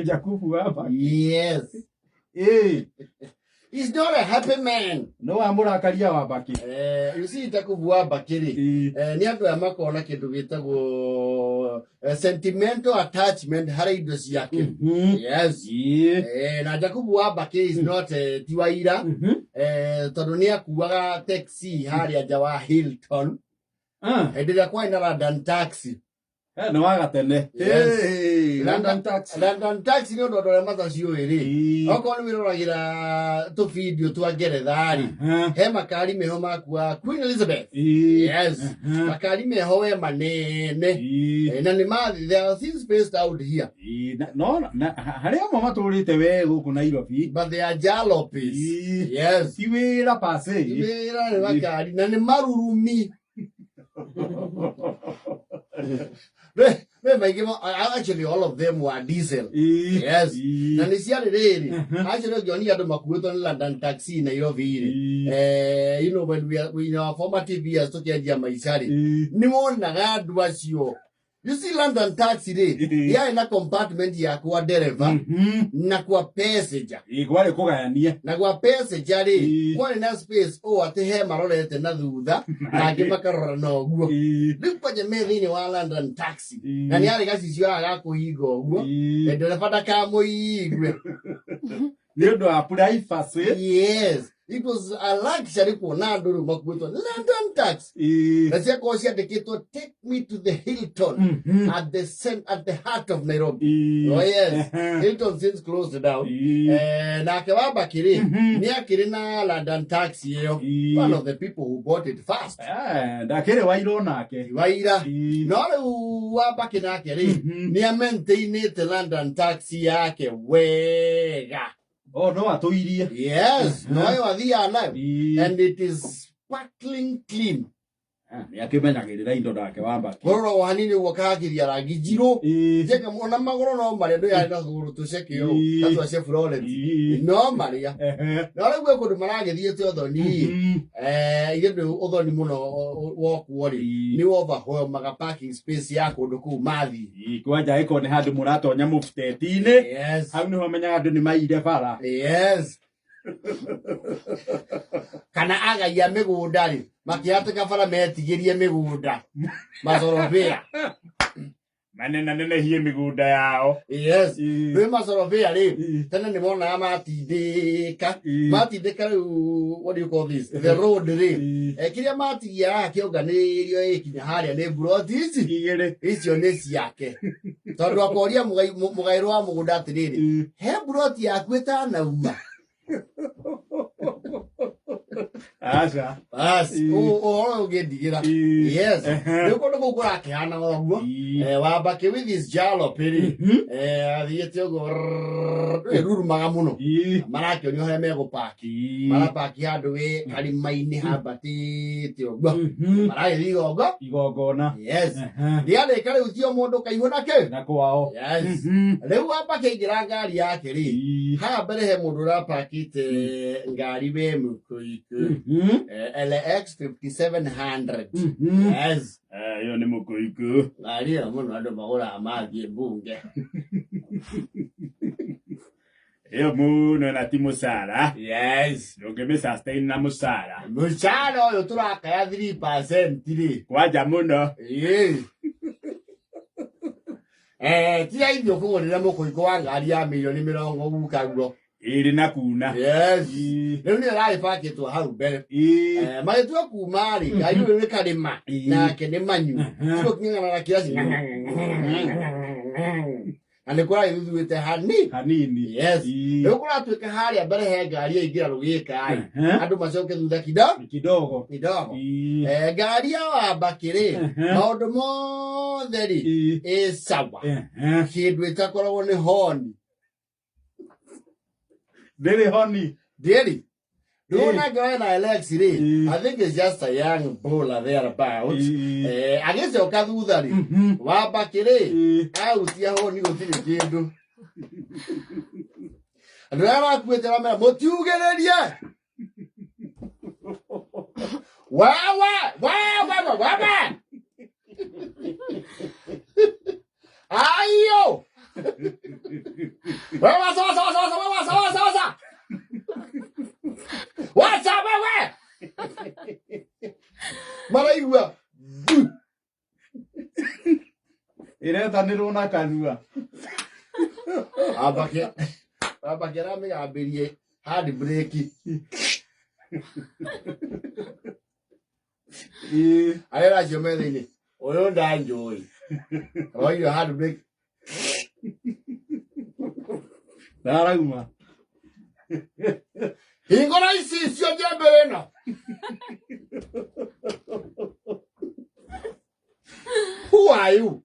Jakubu Wambaki. Yes. Ĩĩ. He's not a happy man. No wamũrakaria Wambaki. You see, Jakubu Wambaki rĩ, nĩ andũ aya makoragwo na kĩndũ gĩtagwo sentimental attachment harĩ indo ciake. Yes. Na Jakubu Wambaki is not ti wa ira, tondũ nĩ akuaga taxi harĩa nja wa Hilton hĩndĩ ĩrĩa kwarĩ na London Taxi. Nĩ wa gatene. Yes. Hey, London Taxi. London Taxi nĩ ũndũ andũ arĩa mataciũĩ rĩ, okorwo nĩ wĩroragĩra tũbindio twa Ngeretha rĩ, he makari meho makuaga Queen Elizabeth. Yes. Makari meho we manene. Na nĩ ma they are since spaced out here. No harĩ amwe matũrĩte we gũkũ Nairobi. But they are jalopies. Yes. Ti wĩra pase. Wĩra nĩ makari na nĩ marurumi. Maingĩ actually all of them were diesel. Yes. Na nĩ ciarĩ rĩrĩ, actually ũngĩonia andũ makuĩtwo nĩ London Taxi Nairobi rĩ, you know when we are in our formative years tũkĩanjia maica rĩ, nĩ wonaga andũ acio. You see London Taxi rĩ, yarĩ na compartment ya kwa ndereba na kwa passenger. Ĩĩ, kwarĩ kũgayanie. Na gwa passenger rĩ, kwarĩ na space ũũ atĩ he marorete na thutha na angĩ makarora na ũguo. Rĩu kwanja me thĩinĩ wa London Taxi na nĩ arĩ gacicio gaka ga kũhinga ũguo, ndereba ndakamũigue. Nĩ ũndũ wa privacy. Yes, it was a luxury kuona andũ rĩu makuĩtwo nĩ London Taxi na ciakorwo ciandĩkĩtwo, "Take me to the Hilton at the heart of Nairobi." Oh yes. Hilton since closed down. Nake Wambaki rĩ, nĩ akĩrĩ na London Taxi ĩyo, one of the people who bought it first. Ndakĩrĩ wairwo nake. Waira. No rĩu Wambaki nake rĩ, nĩ amaintainĩte London Taxi yake wega. Oh, no atũirie. Yes, no ĩyo athiaga nayo and it is sparkling clean. Nĩ akĩmenyagĩrĩra indo nake Wambaki. Kũrorwo hanini ũguo kahakithia rangi njirũ. Njeke ona magũrũ no marĩa ndũ yarĩ na tũgũrũ tũceke ũũ ta twa Chevrolet no marĩa. No rĩu gwĩ kũndũ maragĩthiĩte ũthoni. Ithe ndũ ũthoni mũno wokwo rĩ, nĩ overwhelmaga parking space ya kũndũ kũu mathiĩ. Kwanja ĩkorwo nĩ handũ mũratonya mũbuteti-inĩ. Hau nĩho menyaga andũ nĩ maire bara. Yes. Kana agai a mĩgũnda rĩ, makĩhatĩka bara metigĩrie mĩgũnda macorobea. Manenanenehie mĩgũnda yao. Yes. Rĩ macorobea rĩ, tene nĩ monaga matindĩka matindĩka rĩu, what do you call this, the road rĩ, kĩrĩa matigia haha kĩonganĩrĩirio ĩkinya harĩa nĩ mburoti ici igĩrĩ. Icio nĩ ciake tondũ akoria mũgaĩrwo wa mũgũnda atĩrĩrĩ, he mburoti yaku ĩtanauma? Aca. Bas, ũhoro ũyũ ũngĩndigĩra. Yes. Rĩu kũndũ kũu kũrakĩhanaga ũguo. Wambaki with his jalopy rĩ, athiĩte ũguo rrrr, ĩrurumaga mũno. Marakĩonio harĩa megũpaki. Marapaki handũ wĩ karima-inĩ hambatĩte ũguo. Maragĩthiĩ igongo. Igongona. Yes. Rĩarĩka rĩu ti o mũndũ kaihũ na kĩ? Na kwao. Yes. Rĩu Wambaki aingĩra ngari yake rĩ, haha mbere he mũndũ ũrapakĩte ngari wĩ mũkũikũ. LX 5700. Yes. Ĩyo nĩ mũkũikũ. Ngari ĩyo mũno andũ magũraga mathiĩ mbunge. Ĩyo mũno na ti mũcara. Yes. Ndũngĩmĩ sustain na mũcara. Mũcara ũyũ tũrakaya 3% rĩ. Kwanja mũno. Ĩĩ. Tiga ithuĩ ũkũgũrĩra mũkũikũ wa ngari ya mirioni 20 guka guo. Ĩrĩ na kuna. Yes. Rĩu nĩyo ĩragĩbakĩtwo hau mbere. Magĩtua kuma rĩ, ngari ũyũ nĩ karĩma nake nĩ manyu. Cigũkinyana na kĩraci. Na nĩ kũragĩthuthuĩte hani. Hanini. Yes. Rĩu kũratuĩka harĩa mbere he ngari yaingĩra rũgĩka rĩ. Andũ macoke thutha kido. Kidogo. Kidogo. Ngari ya Wambaki rĩ, maũndũ mothe rĩ, ĩ sawa. Kĩndũ ĩtakoragwo nĩ honi. Ndĩrĩ honi. Ndĩrĩ. Rĩu nake wena Alex rĩ, I think it's just a young bowler there about. Agĩcoka thutha rĩ, Wambaki rĩ, ahutia honi gũtirĩ kĩndũ. Andũ arĩa makuĩte mamera mũtiugĩrĩrie. Wewe, wewe, wewe. Ayo. Wewe wacha wacha wacha wacha wacha wacha wacha. Wacha wewe. Maraigua. Iretanĩrwo na kanua. Ambake. Ambake aramĩgambĩrie hand brake. Arĩa acio me thĩinĩ. Ũyũ ndanjũĩ. Roire hand brake. Ndarauma. Hingũra icicio njembere ĩno. Who are you?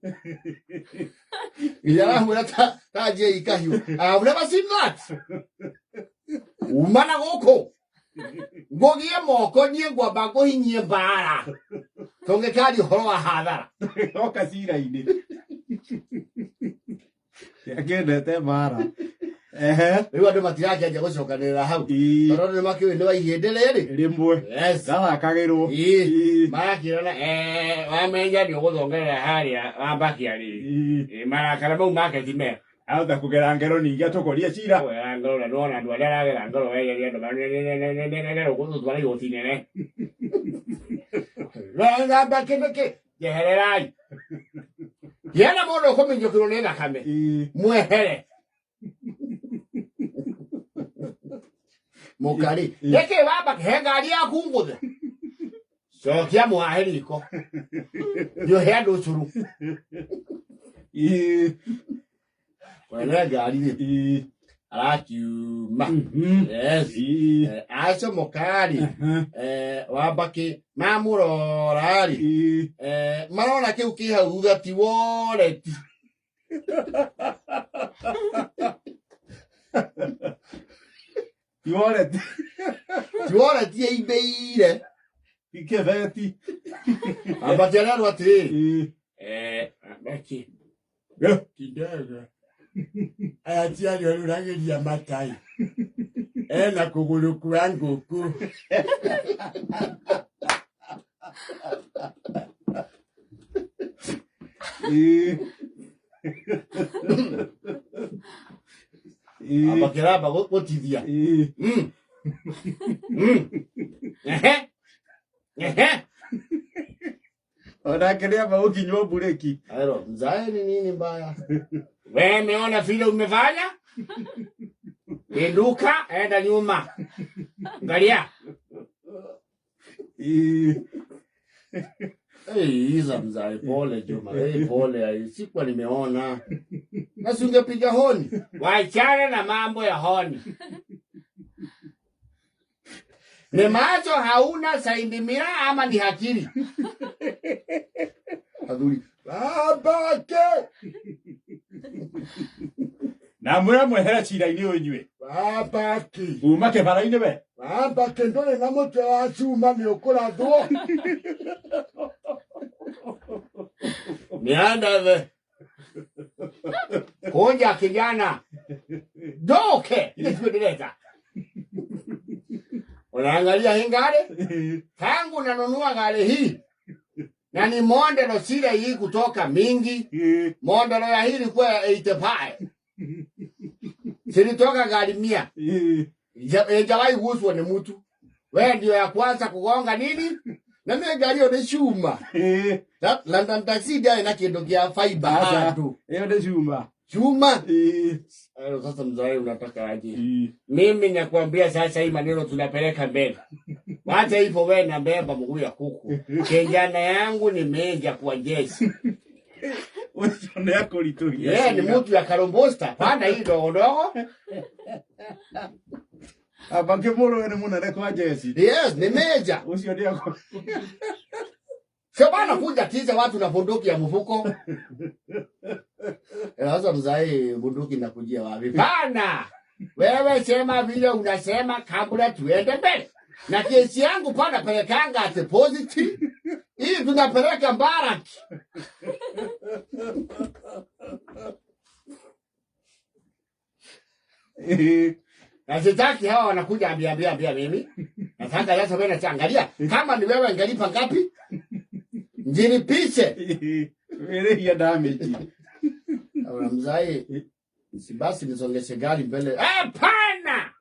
Nginya ta ta J Kahiu. I've never seen that. Uma na gũkũ. Ngũgie moko niĩ ngwamba ngũhinyie mbara. Tũngĩkaria ũhoro wa hathara. Oka cira-inĩ. Akĩendete mbara. Ehe. Rĩu andũ matirakĩanjia gũcokanĩrĩra hau. Tondũ nĩ makĩũĩ nĩ wa ihĩndĩ rĩrĩ. Rĩmwe. Yes. Ndathakagĩrwo. Marakĩrana wamenya nĩ ũgũthongerera harĩa wambakia rĩ. Marakara mau make ti mega. Ahota kũgera ngero ningĩ atũkorie cira. Kũgera ngero na nĩwona andũ arĩa aragera ngero wegeria andũ gũtwara igoti inene. Ngamba kĩndũ njehererai. Yena mũndũ ũkũminjũkĩrwo nĩ thakame. Mwehere. Mũkari. Nĩkĩ wamba he ngari yaku ngũthe. Cokia mwahe riko. Nĩũhe andũ ũcũrũ. Mwene ngari rĩ. Arakiuma. Yes. Acomoka-rĩ, wambakĩ mamũrora-rĩ, marona kĩu kĩ hau thutha ti woreti. Ti woreti. Ti woreti ĩimbĩire. Ti kĩbeti. Wambakĩ arerwo atĩrĩrĩ. Wambakĩ. Kindege. Aya ti arĩa ũruragĩria matai. Ena kũgũrũ kwa ngũkũ. Wambakĩ aramba gũtithia. Ehe. Ehe. Onake nĩamba gũkinywo mburĩki. Ero, mzae ni nini mbaya? Wewe umeona vile umefanya? Pinduka, enda nyuma. Angalia. Iza mzae, pole Juma. Pole, sikuwa nimeona. Na si ungepiga honi. Wachana na mambo ya honi. Ni macho hauna saindi mira ama ni hakiri? Adhuri. Babake. Na mwĩra mwehere cira-inĩ ũyũ inyuĩ. Babake. Uma kĩbara-inĩ we. Babake ndũrĩ na mũtwe wa cuma nĩ ũkũrathwo. Niandathe. Kunja kijana. Doke. Nĩguo ndĩreka. Unaangalia hii gari? Tangu nanunua gari hii. Na ni mondelo sile hii kutoka mingi. Mondelo ya hii ilikuwa ya 85. Silitoka gari 100. Haijawahi guswa ni mtu. Wewe ndio ya kwanza kugonga nini? Na mimi gari hiyo ni chuma. London taxi ndio ina kindu kia fiber handu. Hiyo ni chuma. Chuma. Sasa mzae unataka aje? Mimi nakwambia sasa hii maneno tunapeleka mbele. Wacha hivyo wewe na mbeba mguu ya kuku. Kijana yangu ni meja kwa jeshi. Unaona yako litugia. Yeye ni mtu ya karombosta. Pana hii ndogo ndogo. Abange mũrũ ni munene kwa jeshi. Yes, ni meja. Ucio ndio. Sio bana kuja tiza watu na bunduki ya mfuko. Sasa mzae bunduki inakujia wapi? Bana. Wewe sema vile unasema kabla tuende mbele. Na kesi yangu pana pelekanga at positive. Hii tunapeleka Mbaraki. Na sitaki hawa wanakuja ambia ambia ambia mimi. Nataka sasa wewe naangalia kama ni wewe ngalipa ngapi? Njilipishe. Wewe ya damage. Mzai, si basi nisongeshe gari mbele. Hapana!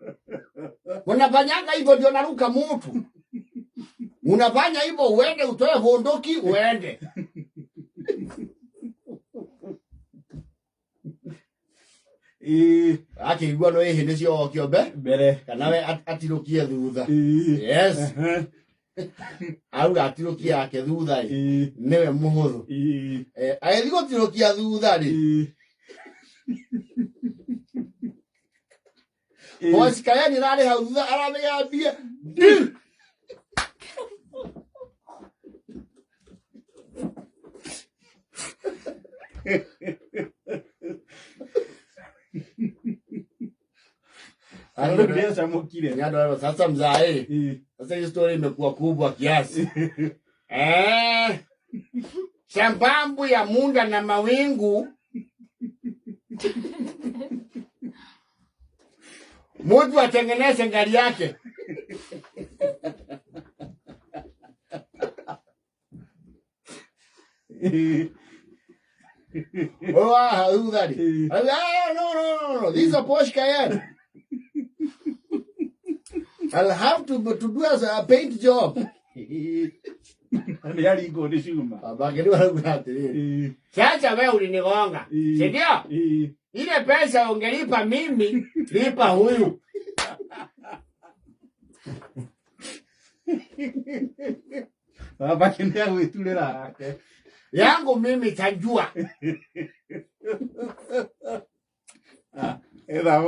Unafanyanga hivyo ndio naruka mutu. Unafanya hivyo uende utoe vondoki uende. Akĩigua no ĩhĩ nĩcio okio mbere kana we atirũkie thutha. Yes. Auga atirũkie yake thutha ĩ nĩwe mũhũthũ. Agĩthiĩ gũtirũkia thutha rĩ, Porsche Cayenne ĩrarĩ hau thutha aramĩgambia. Andũ nĩacamũkire. Ni andũ arĩa, sasa mzae. Sasa hii story imekuwa kubwa kiasi. Sambambu ya munda na mawingu. Mtu atengeneze gari yake. Oh, ah, who that is? Ah, no, no, no, no. This is a Porsche Cayenne. I'll have to do a paint job. Nĩ aringwo nĩ cuma. Babake arauga atĩrĩrĩ. Sasa wewe ulinigonga. Si ndio? Ile pesa ungelipa mimi, lipa huyu. Babake nĩ agwĩturĩra yake. Yangu mimi tajua. Etha.